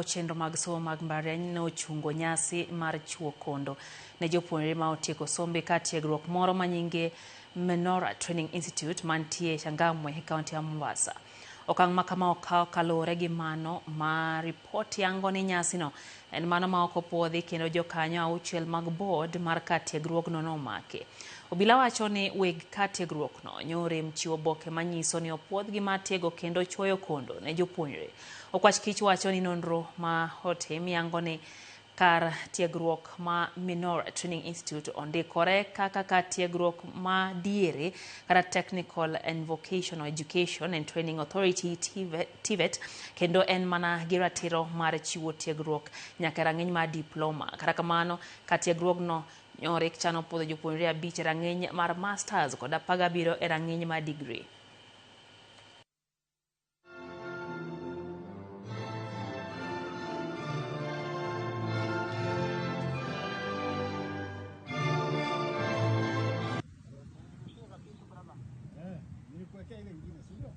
Chenro mag somo mag mbalariany ne ochungo nyasi mar chuo kondo ne jopuonjre ma otieko sombe ka tiegruok moro ma nyinge Menora Training Institute mantie Changamwe e kaunti ya Mombasa. Okang' ma kama okaw kaluwore gi mano ma ripot yango ni nyasino en mano ma ok opuodhi kendo jokanyo auchiel mag board mar kar tiegruogno nomaki. Obila wacho ni weg kar tiegruokno nyorem chiwo oboke manyiso ni opuodhgi mar tiego kendo chuoyo kondo ne jopuonjre. Okwach Kich wacho ni nonro ma otim yango ni kar tiegruok ma Minora Training Institute ondikore kaka kar tiegruok ma diere kata Technical and Vocational Education and Training Authority TVET kendo en mana gi ratiro mar chiwo tiegruok nyaka e rang'iny mar diploma. Kata kamano, kar tiegruogno nyorik chano puodho jopuonjre 5 e rang'iny mar masters kod 17 e rang'iny mar degree. Nilikuwekea ile ingine, si ndio?